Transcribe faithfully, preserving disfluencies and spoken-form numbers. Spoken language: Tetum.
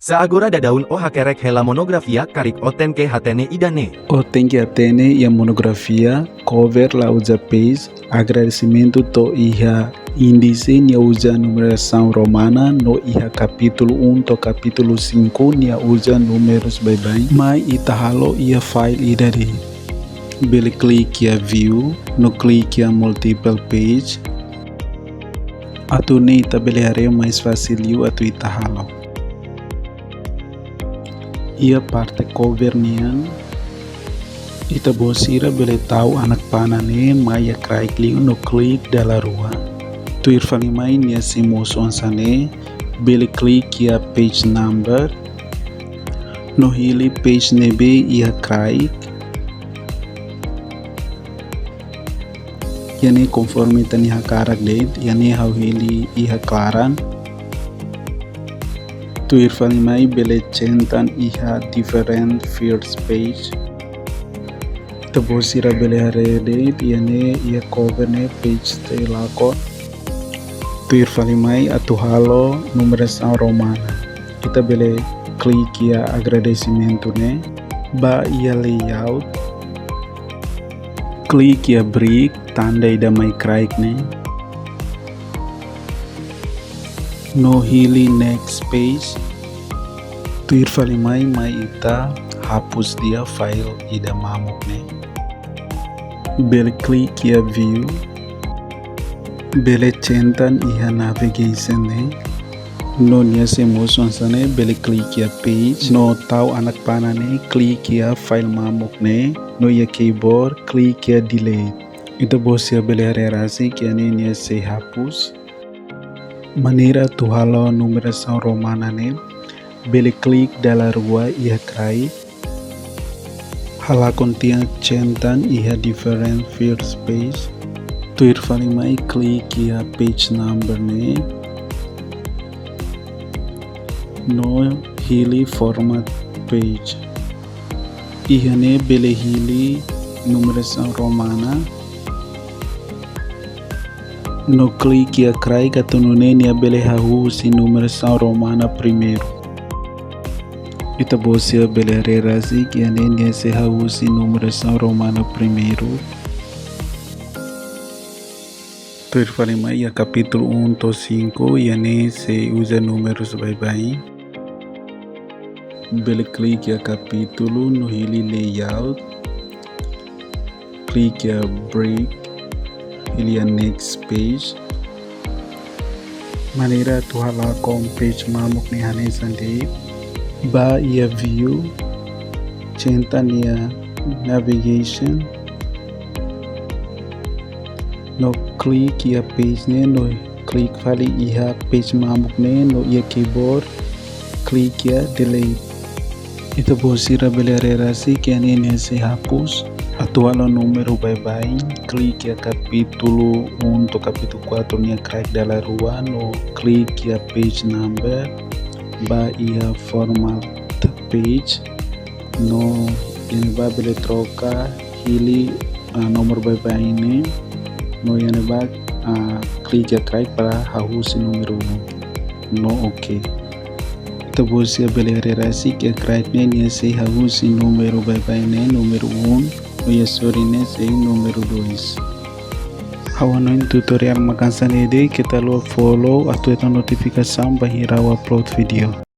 Se agora daudaun ó hakerek hela monografia karik, ó tenke hatene ida-ne'e. Ó tenke hatene iha monografia, cover la uza page, agradesimentu to'o iha índise nia uza numerasaun romana no iha kapítulu um to'o kapítulu cinco nia uza númerus baibain. Mai ita halo iha file ida de'it. Bele klik iha view, no klik iha multiple page. Atu nune'e ita bele haree mais fasil liu atu ita halo. Iha parte cover nian, ita-boot sira bele tau anak panah ne'e mai iha kraik liu no klik dala rua. Tuir fali mai nia sei mosu hanesan ne'e, bele klik iha page number, no hili page ne'ebé iha kraik. Iha ne'e konforme ita-nia hakarak de'it, iha ne'e ha'u hili iha klaran. Tuir fali mai bele centang iha different first page. Ita-boot sira bele haree de'it, iha ne'e iha cover ne'e page sei lakon. Tuir fali mai atu halo numerasaun romana. Ita bele klik iha agradesimentu ne'e, bá iha layout, klik iha brick, tanda ida mai kraik ne'e, no hili next page. Tuir fali mai, mai ita hapus tiha file ida mamuk ne'e. Bele klik iha view, bele centang iha navigation ne'e. No nia sei mosu hanesan ne'e, bele klik iha page, no tau anak panah ne'e, klik iha file mamuk ne'e, no iha keyboard, klik iha delete. Ita-boot sira bele haree rasik, iha ne'e nia sei hapus. Maneira atu halo numerasaun romana ne'e, bele klik dala rua iha kraik. Halakon tiha centang iha different first page. Tuir fali mai klik iha page number ne'e. No hili format page. Iha ne'e bele hili numerasaun romana. No klik iha kraik atu nune'e nia bele hahú husi numerasaun romana primeiru. Ita-boot sira bele haree rasik, iha ne'e nia sei hahú husi numerasaun romana primeiru. Tuir fali mai iha kapítulu um to'o cinco, iha ne'e sei uza númerus baibain. Bele klik iha kapítulu no hili layout. Klik iha brick, hili iha next page. Maneira atu halakon page mamuk ne'e hanesan de'it. Bá iha view, centang iha navigation. No klik iha page ne'e, no klik fali iha page mamuk ne'e, no iha keyboard, klik iha delete. Ita-boot sira bele haree rasik, iha ne'e nia sei hapus. Atu halo númeru baibain, klik iha kapítulu um to'o kapítulu quatro nia kraik dala rua, no klik iha page number, bá iha format page, no iha ne'ebá bele troka, hili, ah, nomor baibain ne'e, no iha ne'ebá, ah, klik iha kraik para hahú husi númeru um. No oke. Ita-boot sira bele haree rasik, iha kraik ne'e nia sei hahú husi númeru baibain ne'e, númeru um, no iha sorin ne'e sei númeru dois. Ha'u hanoin tutorial mak hanesan ne'e de'it, keta haluha follow, atu hetan notifikasaun bainhira ha'u upload vídeo.